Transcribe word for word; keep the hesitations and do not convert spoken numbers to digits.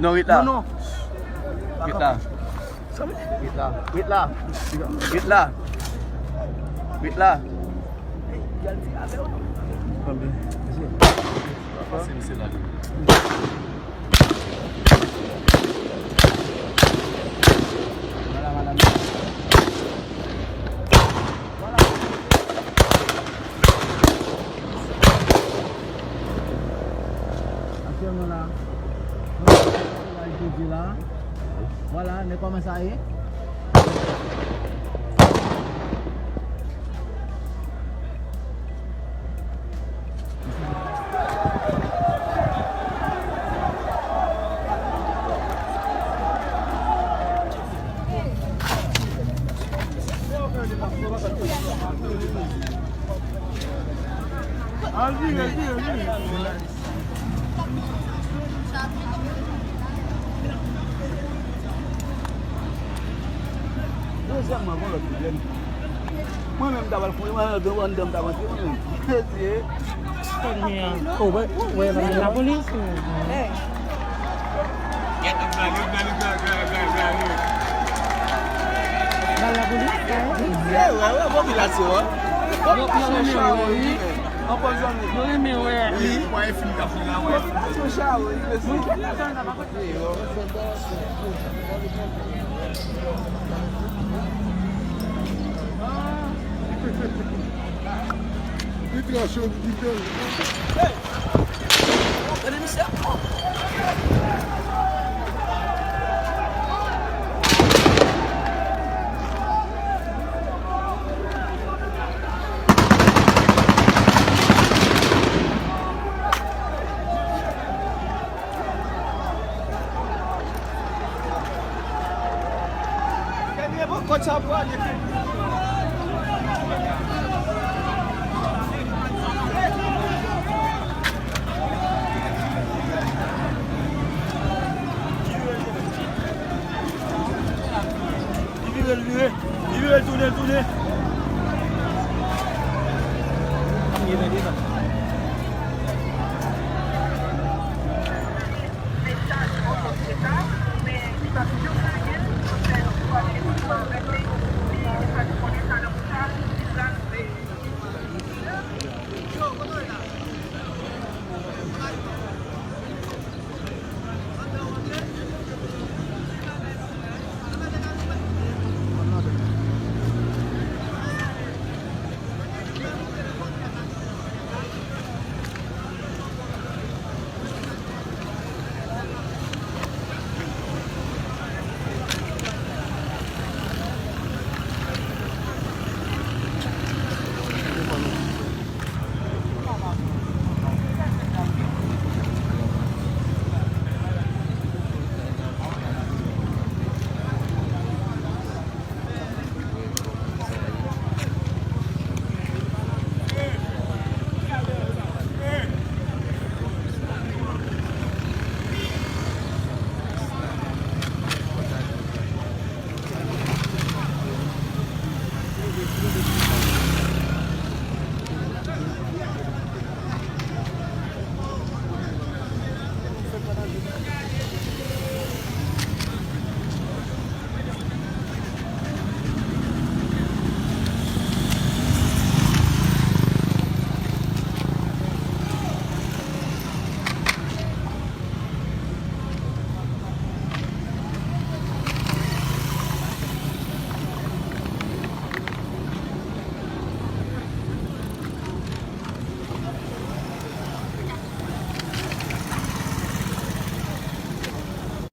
Non, ret la. Non, non. Ret la. Ret la. Ret la. Ret la. Ret la. Pase misye la. Vwala, madanm. Vwala. Aktyèlman la, nou la, nou la, nou la. Vwala, men kòman sa ye? Al vire, vire, vire. Dezyèmman, gon lòt pwoblèm. Mwen menm, m ta pral kouri, mwen menm, anndan m ta rantre, mwen menm. Mesye. Oh, wè, wè, wè. Lapolis, wi. Ba lapolis, wi. Ye, wè, wè, popilasyon, wi. Popilasyon chawony, wi. Anpòzòne. Yo renmen wè. Wi. Popilasyon chawony, mesye. Li trache w pou tèl. Gade misye. Li vire, li vire. Li vire, l tounen, l tounen.